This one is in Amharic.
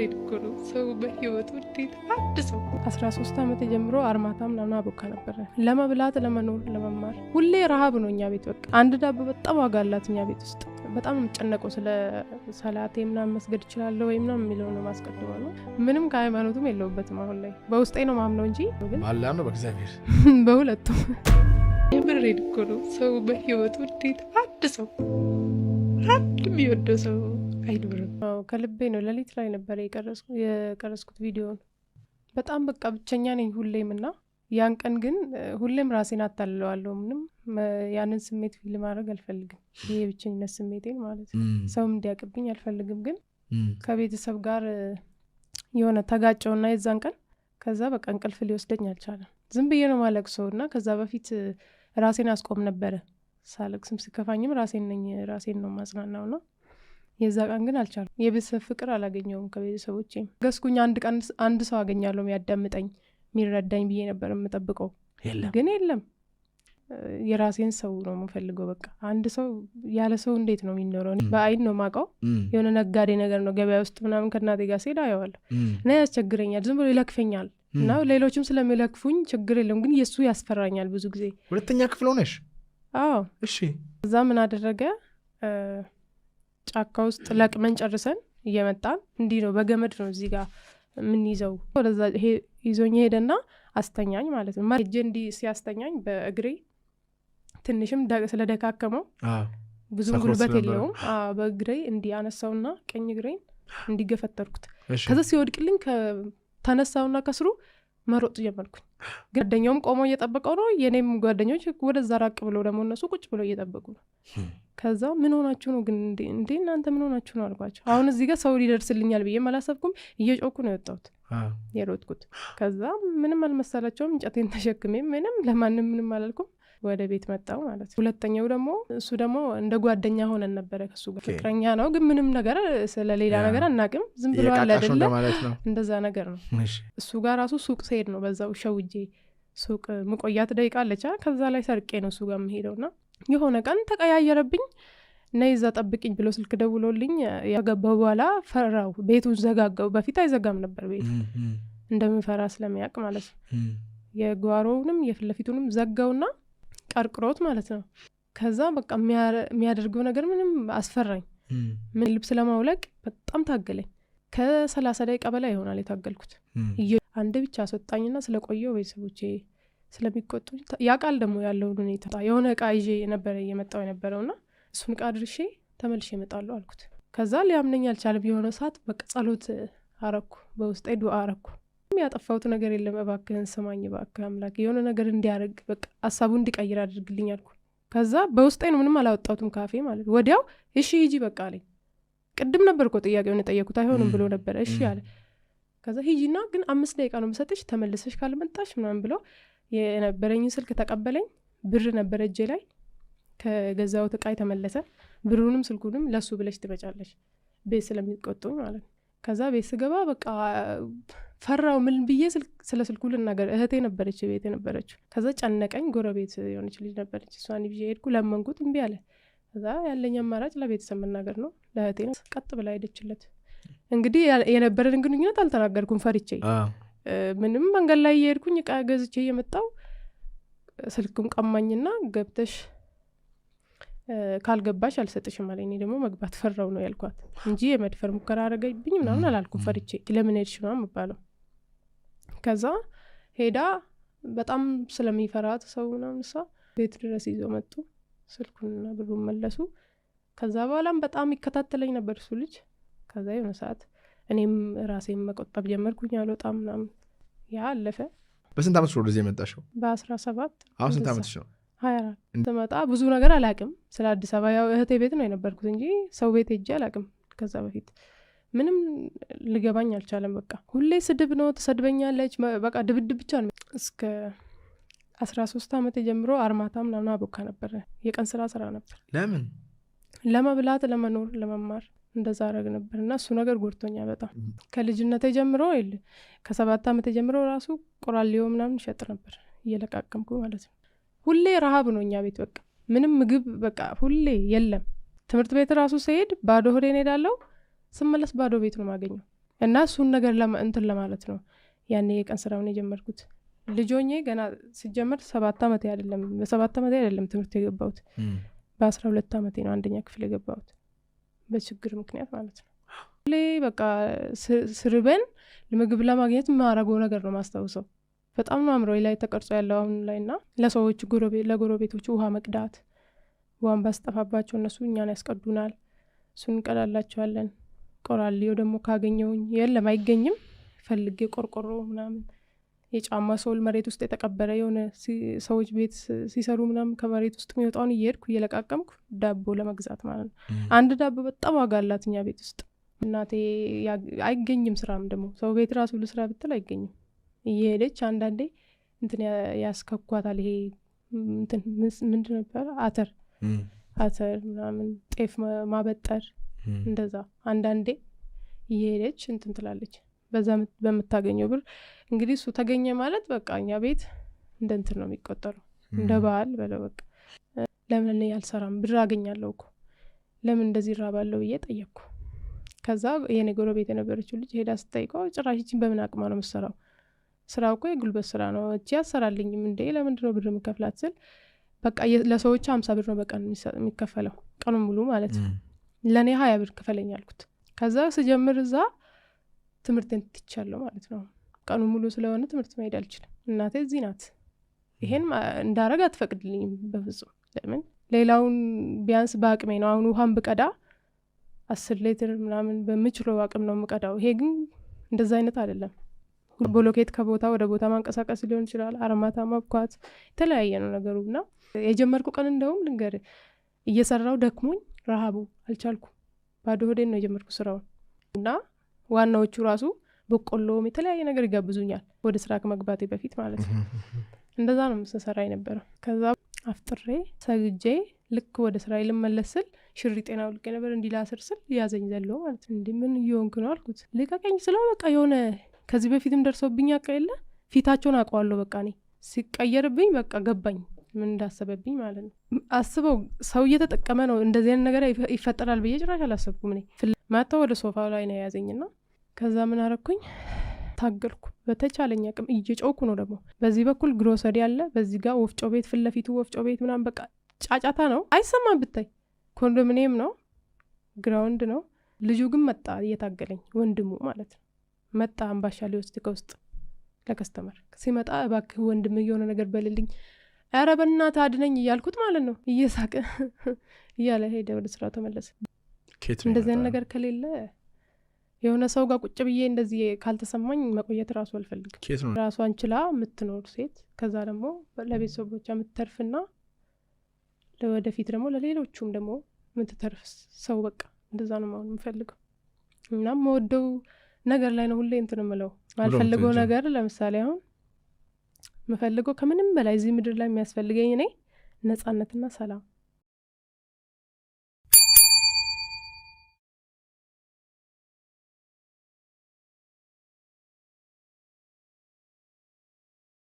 የምሬን እኮ ነው። ሰው በህይወቱ እንዴት አንድ ሰው 13 ዓመት ጀምሮ አርማታ ምናምን አቦካ ነበረ። ለመብላት፣ ለመኖር፣ ለመማር ሁሌ ረሃብ ነው እኛ ቤት። በቃ አንድ ዳቦ በጣም ዋጋ አላት እኛ ቤት ውስጥ። በጣም ነው የምጨነቀው ስለ ሰላቴ ምናምን መስገድ እችላለሁ ወይ ምናምን የሚለው ነው ማስቀድመው ነው። ምንም ከሃይማኖቱም የለውበትም አሁን ላይ በውስጤ ነው ማምነው እንጂ ግን ባላ ነው በእግዚአብሔር በሁለቱም። የምሬን እኮ ነው። ሰው በህይወቱ እንዴት አንድ ሰው አንድ የሚወደው ሰው አይኖርም። አዎ ከልቤ ነው። ሌሊት ላይ ነበረ የቀረጽኩት ቪዲዮን። በጣም በቃ ብቸኛ ነኝ ሁሌም እና ያን ቀን ግን ሁሌም ራሴን አታልለዋለሁ። ምንም ያንን ስሜት feel ማድረግ አልፈልግም። ይሄ የብቸኝነት ስሜቴን ማለት ነው። ሰውም እንዲያውቅብኝ አልፈልግም። ግን ከቤተሰብ ጋር የሆነ ተጋጨውና የዛን ቀን ከዛ በቃ እንቅልፍ ሊወስደኝ አልቻለም። ዝም ብዬ ነው ማለቅሰው እና ከዛ በፊት ራሴን አስቆም ነበረ። ሳለቅስም ሲከፋኝም ራሴን ነኝ ራሴን ነው ማጽናናው ነው። የዛ ቀን ግን አልቻልኩም። የቤተሰብ ፍቅር አላገኘውም ከቤተሰቦቼም። ገስኩኝ አንድ ቀን አንድ ሰው አገኛለሁ የሚያዳምጠኝ የሚረዳኝ ብዬ ነበር የምጠብቀው፣ የለም ግን የለም። የራሴን ሰው ነው የምፈልገው። በቃ አንድ ሰው ያለ ሰው እንዴት ነው የሚኖረው? በአይን ነው የማውቀው። የሆነ ነጋዴ ነገር ነው ገበያ ውስጥ ምናምን ከእናቴ ጋር ስሄድ አየዋለሁ እና ያስቸግረኛል። ዝም ብሎ ይለክፈኛል እና ሌሎችም ስለሚለክፉኝ ችግር የለም፣ ግን የእሱ ያስፈራኛል ብዙ ጊዜ። ሁለተኛ ክፍል ሆነሽ? አዎ። እሺ። እዛ ምን አደረገ? ጫካ ውስጥ ለቅመን ጨርሰን እየመጣን እንዲህ ነው በገመድ ነው እዚህ ጋር የምንይዘው። ወደዛ ይዞኝ ሄደና አስተኛኝ ማለት ነው። እጄ እንዲህ ሲያስተኛኝ በእግሬ ትንሽም ስለደካከመው ብዙም ሰክሮ ጉልበት ስለነበረ። የለውም። አዎ፣ በእግሬ እንዲህ አነሳውና ቀኝ እግሬን እንዲገፈተርኩት። እሺ ከዛ ሲወድቅልኝ ተነሳውና ከስሩ መሮጥ ጀመርኩኝ። ጓደኛውም ቆሞ እየጠበቀው ነው። የኔም ጓደኞች ወደዛ ራቅ ብለው ደግሞ እነሱ ቁጭ ብለው እየጠበቁ ነው። ከዛ ምን ሆናችሁ ነው ግን እንዴ እናንተ ምን ሆናችሁ ነው አልኳቸው። አሁን እዚህ ጋር ሰው ሊደርስልኛል ብዬም አላሰብኩም። እየጮኩ ነው የወጣሁት የሮጥኩት። ከዛ ምንም አልመሰላቸውም። እንጨቴን ተሸክሜ ምንም ለማንም ምንም አላልኩም። ወደ ቤት መጣው ማለት ነው። ሁለተኛው ደግሞ እሱ ደግሞ እንደ ጓደኛ ሆነን ነበረ ከሱ ጋር። ፍቅረኛ ነው ግን ምንም ነገር ስለ ሌላ ነገር አናቅም። ዝም ብሎ አለ የቃቃሹ አይደለ እንደማለት ነው። እንደዛ ነገር ነው። እሺ እሱ ጋር ራሱ ሱቅ ስሄድ ነው በዛው ሸውጄ ሱቅ ምቆያት ደቂቃ አለች ከዛ ላይ ሰርቄ ነው እሱ ጋር የምሄደው እና የሆነ ቀን ተቀያየረብኝ። ነይ እዛ ጠብቂኝ ብሎ ስልክ ደውሎልኝ ያገባው በኋላ ፈራው። ቤቱን ዘጋጋው። በፊት አይዘጋም ነበር ቤቱ እንደምፈራ ስለሚያውቅ ማለት ነው። የጓሮውንም የፊት ለፊቱንም ዘጋውና ቀርቅሮት ማለት ነው። ከዛ በቃ የሚያደርገው ነገር ምንም አስፈራኝ። ምን ልብስ ለማውለቅ በጣም ታገለኝ። ከ30 ደቂቃ በላይ ይሆናል የታገልኩት። አንድ ብቻ አስወጣኝና ስለቆየው ቤተሰቦቼ ስለሚቆጡኝ ያውቃል ደግሞ ያለውን ሁኔታ። የሆነ እቃ ይዤ ነበረ እየመጣው የነበረውና እሱን እቃ አድርሼ ተመልሼ እመጣለሁ አልኩት። ከዛ ሊያምነኝ አልቻለም። የሆነ ሰዓት በቃ ጸሎት አረኩ፣ በውስጤ ዱአ አረኩ። ያጠፋሁት ነገር የለም፣ እባክህን ስማኝ፣ እባክህ አምላክ የሆነ ነገር እንዲያደርግ በቃ ሀሳቡ እንዲቀይር አድርግልኝ አልኩ። ከዛ በውስጤ ነው ምንም አላወጣሁትም ካፌ ማለት ነው። ወዲያው እሺ ሂጂ በቃ አለኝ። ቅድም ነበር እኮ ጥያቄውን የጠየኩት አይሆንም ብሎ ነበረ። እሺ አለ። ከዛ ሂጂና ግን 5 ደቂቃ ነው የምሰጥሽ፣ ተመልሰሽ ካልመጣሽ ምናምን ብሎ የነበረኝን ስልክ ተቀበለኝ። ብር ነበረ እጄ ላይ ከገዛሁት እቃ የተመለሰ። ብሩንም ስልኩንም ለሱ ብለሽ ትመጫለሽ ቤት ስለሚቆጡኝ ማለት ነው። ከዛ ቤት ስገባ በቃ ፈራው። ምን ብዬ ስለ ስልኩ ልናገር? እህቴ ነበረች ቤት የነበረችው። ከዛ ጨነቀኝ። ጎረቤት የሆነች ልጅ ነበረች፣ እሷን ይዤ ሄድኩ። ለመንኩት፣ እምቢ አለ። ከዛ ያለኝ አማራጭ ለቤተሰብ መናገር ነው። ለእህቴ ነው። ቀጥ ብላ ሄደችለት። እንግዲህ የነበረን ግንኙነት አልተናገርኩም ፈርቼ። ምንም መንገድ ላይ እየሄድኩኝ እቃ ገዝቼ እየመጣው ስልኩን ቀማኝና ገብተሽ ካልገባሽ አልሰጥሽም አለኝ። እኔ ደግሞ መግባት ፈራው ነው ያልኳት እንጂ የመድፈር ሙከራ አረገብኝ ምናምን አላልኩም። ፈርቼ ለምን ሄድሽ ነው የምባለው። ከዛ ሄዳ በጣም ስለሚፈራት ሰው ምናምን እሷ ቤት ድረስ ይዘው መጡ። ስልኩንና ብሩን መለሱ። ከዛ በኋላም በጣም ይከታተለኝ ነበር እሱ ልጅ። ከዛ የሆነ ሰዓት እኔም ራሴን መቆጠብ ጀመርኩኝ፣ አልወጣም ምናምን። ያ አለፈ። በስንት ዓመትሽ ነው ወደዚህ የመጣሽው? በ17። አሁን ስንት እንደዛ። ዓመትሽ ነው? 24 ስመጣ ብዙ ነገር አላቅም ስለ አዲስ አበባ። ያው እህቴ ቤት ነው የነበርኩት እንጂ ሰው ቤት ሄጄ አላቅም። ከዛ በፊት ምንም ልገባኝ አልቻለም። በቃ ሁሌ ስድብ ነው፣ ትሰድበኛለች። በቃ ድብድብ ብቻ ነው። እስከ 13 ዓመት ጀምሮ አርማታ ምናምን አቦካ ነበረ። የቀን ስራ ስራ ነበር። ለምን? ለመብላት፣ ለመኖር፣ ለመማር እንደዛ አረግ ነበር እና እሱ ነገር ጎድቶኛል በጣም። ከልጅነቴ ጀምሮ ከ7 ዓመቴ ጀምሮ ራሱ ቆራሌዮ ምናምን እሸጥ ነበር እየለቃቀምኩ ማለት ነው። ሁሌ ረሃብ ነው እኛ ቤት፣ በቃ ምንም ምግብ በቃ ሁሌ የለም። ትምህርት ቤት ራሱ ስሄድ ባዶ ሆዴን እሄዳለሁ፣ ስመለስ ባዶ ቤት ነው የማገኘው። እና እሱን ነገር እንትን ለማለት ነው ያኔ የቀን ስራውን የጀመርኩት። ልጅ ሆኜ ገና ሲጀመር 7 ዓመቴ አይደለም፣ በ7 ዓመቴ አይደለም ትምህርት የገባሁት። በ12 ዓመቴ ነው አንደኛ ክፍል የገባሁት፣ በችግር ምክንያት ማለት ነው። ሁሌ በቃ ስርበን ምግብ ለማግኘት የማረገው ነገር ነው ማስታውሰው። በጣም ነው አእምሮዬ ላይ ተቀርጾ ያለው አሁን ላይ። እና ለሰዎች ለጎረቤቶች ውሃ መቅዳት፣ ቧንቧ ሲጠፋባቸው እነሱ እኛን ያስቀዱናል፣ እሱን እንቀዳላቸዋለን። ቆራሌው ደግሞ ካገኘውኝ፣ የለም አይገኝም፣ ፈልጌ ቆርቆሮ ምናምን፣ የጫማ sole መሬት ውስጥ የተቀበረ የሆነ ሰዎች ቤት ሲሰሩ ምናምን ከመሬት ውስጥ የሚወጣውን እየሄድኩ እየለቃቀምኩ ዳቦ ለመግዛት ማለት ነው። አንድ ዳቦ በጣም ዋጋ አላት እኛ ቤት ውስጥ። እናቴ አይገኝም፣ ስራም ደግሞ ሰው ቤት ራሱ ልስራ ብትል አይገኝም። እየሄደች አንዳንዴ እንትን ያስከኳታል። ይሄ እንትን ምንድን ነበር፣ አተር አተር ምናምን፣ ጤፍ ማበጠር፣ እንደዛ አንዳንዴ እየሄደች እንትን ትላለች። በዛ በምታገኘው ብር እንግዲህ እሱ ተገኘ ማለት በቃ እኛ ቤት እንደ እንትን ነው የሚቆጠረው፣ እንደ በዓል በለው በቃ። ለምን እኔ አልሰራም? ብር አገኛለሁ እኮ፣ ለምን እንደዚህ እራባለሁ ብዬ ጠየቅኩ። ከዛ የኔ ጎረቤት የነበረችው ልጅ ሄዳ ስጠይቀው ጭራሽ ይቺን በምን አቅማ ነው የምትሰራው? ስራው እኮ የጉልበት ስራ ነው፣ እቺ አሰራልኝም እንዴ፣ ለምንድን ነው ብር የምከፍላት ስል በቃ ለሰዎች 50 ብር ነው በቀን የሚከፈለው፣ ቀኑን ሙሉ ማለት ነው። ለእኔ 20 ብር ክፈለኝ አልኩት። ከዛ ስጀምር እዛ ትምህርቴን ትቻለሁ ማለት ነው። ቀኑ ሙሉ ስለሆነ ትምህርት መሄድ አልችልም። እናቴ እዚህ ናት። ይሄን እንዳረግ አትፈቅድልኝም በፍጹም። ለምን ሌላውን ቢያንስ በአቅሜ ነው። አሁን ውሃን ብቀዳ 10 ሊትር ምናምን በምችለው አቅም ነው የምቀዳው። ይሄ ግን እንደዛ አይነት አይደለም። ቦሎኬት ከቦታ ወደ ቦታ ማንቀሳቀስ ሊሆን ይችላል፣ አርማታ ማብኳት፣ የተለያየ ነው ነገሩ። እና የጀመርኩ ቀን እንደውም ልንገር፣ እየሰራው ደክሞኝ ረሃቡ አልቻልኩም። ባዶ ሆዴን ነው የጀመርኩ ስራውን። እና ዋናዎቹ ራሱ በቆሎም የተለያየ ነገር ይጋብዙኛል ወደ ስራ ከመግባቴ በፊት ማለት ነው። እንደዛ ነው ስሰራ የነበረው። ከዛ አፍጥሬ ሰግጄ ልክ ወደ ስራ ልመለስ ስል ሽርጤን አውልቄ ነበር፣ እንዲህ ላስር ስል ያዘኝ ዘሎ ማለት ነው። እንዲህ ምን እየሆንክ ነው አልኩት። ልቀቀኝ ስለው በቃ የሆነ ከዚህ በፊትም ደርሶብኝ ያውቅ የለ፣ ፊታቸውን አውቀዋለሁ። በቃ እኔ ሲቀየርብኝ በቃ ገባኝ ምን እንዳሰበብኝ ማለት ነው። አስበው፣ ሰው እየተጠቀመ ነው፣ እንደዚህ አይነት ነገር ይፈጠራል ብዬ ጭራሽ አላሰብኩም። እኔ መጥቶ ወደ ሶፋ ላይ ነው የያዘኝና ከዛ ምን አረኩኝ? ታገልኩ በተቻለኝ አቅም፣ እየጮኩ ነው ደግሞ። በዚህ በኩል ግሮሰሪ አለ፣ በዚህ ጋር ወፍጮ ቤት፣ ፊት ለፊቱ ወፍጮ ቤት ምናምን፣ በቃ ጫጫታ ነው፣ አይሰማም ብታይ። ኮንዶሚኒየም ነው፣ ground ነው። ልጁ ግን መጣ እየታገለኝ፣ ወንድሙ ማለት ነው። መጣ አምባሻ ሊወስድ ከውስጥ ለ customer። ሲመጣ እባክህ ወንድም የሆነ ነገር በልልኝ፣ ኧረ በእናትህ አድነኝ እያልኩት ማለት ነው። እየሳቀ እያለ ሄደ፣ ወደ ስራው ተመለሰ። ከየት ነው እንደዚህ አይነት የመጣው? ነገር ከሌለ፣ የሆነ ሰው ጋር ቁጭ ብዬ እንደዚህ ካልተሰማኝ መቆየት ራሱ አልፈልግም። ከየት ነው? ራሷን ችላ የምትኖር ሴት፣ ከዛ ደግሞ ለቤተሰቦቿ የምትተርፍና ለወደፊት ደግሞ ለሌሎቹም ደግሞ የምትተርፍ ሰው፣ በቃ እንደዛ ነው መሆን የምፈልገው። እና የምወደው ነገር ላይ ነው ሁሌ እንትን የምለው። ማልፈልገው የምትወጂው? ነገር ለምሳሌ አሁን የምፈልገው ከምንም በላይ እዚህ ምድር ላይ የሚያስፈልገኝ እኔ ነጻነትና ሰላም።